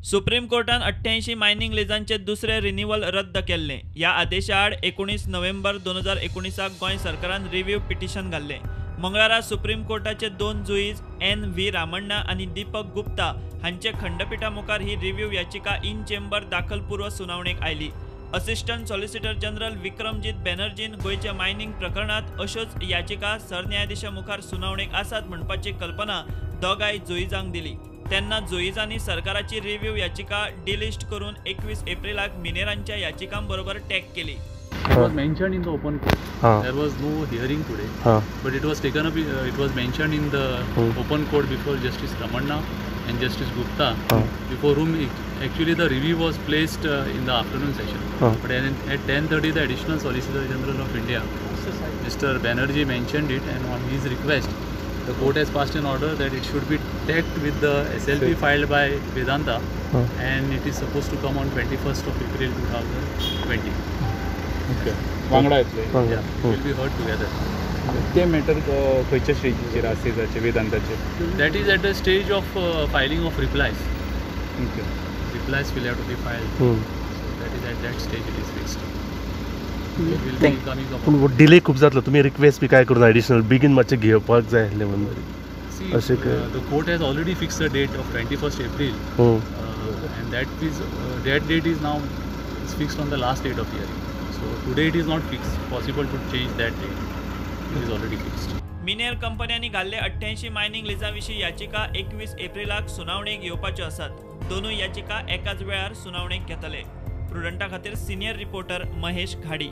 Supreme कोर्टान 88 mining लिजांचे दुसरे renewal रद्द केल्लें. ह्या आदेशा आड 19 नोव्हेंबर 2019 गोंय सरकारान रिव्ह्यू पिटिशन घाल्लें. मंगळारा सुप्रीम कोर्टाचे 2 जुईज एन.व्ही. रामण्णा आनी दीपक गुप्ता हांचे खंडपीठा मुखार ही रिव्ह्यू याचिका इन चेंबर दाखल पूर्व सुनावणेक आयली. असिस्टंट सॉलिसिटर जनरल विक्रमजीत बॅनर्जीन गोंयच्या मायनिंग प्रकरणात अश्योच याचिका सरन्यायाधीशा मुखार सुनावणेक आसात म्हणपाची कल्पना दोगांय जुईजांक दिली. तेन्ना जुईजांनी सरकाराची रिव्ह्यू याचिका डिलिस्ट करून 21 एप्रिलाक मिनेरांच्या याचिकांबरोबर टॅग केली. It was mentioned in the open court. There was no hearing today, but it was taken up. It was mentioned in the open court before Justice Ramanna and Justice Gupta, before whom actually the review was placed in the afternoon session. But then at 10:30, the Additional Solicitor General of India, Mr. Banerjee, mentioned it, and on his request, the court has passed an order that it should be tagged with the SLP filed by Vedanta, and it is supposed to come on 21st of April 2020. Okay, वांगडा येतले. Yeah, it will be heard together. ते matter खंयच्या स्टेजीचेर आसा जाचे वेदांताचे? That is at the stage of filing of replies. Okay. Replies will have to be filed. So that is at that stage it is fixed. It will be coming up. पूण delay खूब जातलो. तुमी request बी काय करून additional बेगीन मातशें घेवपाक जाय आसलें म्हणून. See, अशें काय? The court has already fixed a date of 21st April, and that is that date is now is fixed on the last date of hearing. So today it is not fixed, possible to change that date. It is already fixed. मिनेर कंपन्यांनी घाल्ले 88 mining लिजां विशीं याचिका 21 एप्रिलाक सुनावणेक येवपाच्यो आसात. दोनूय याचिका एकाच वेळार सुनावणेक घेतले. प्रुडंटा खातीर सिनियर रिपोर्टर महेश घाडी.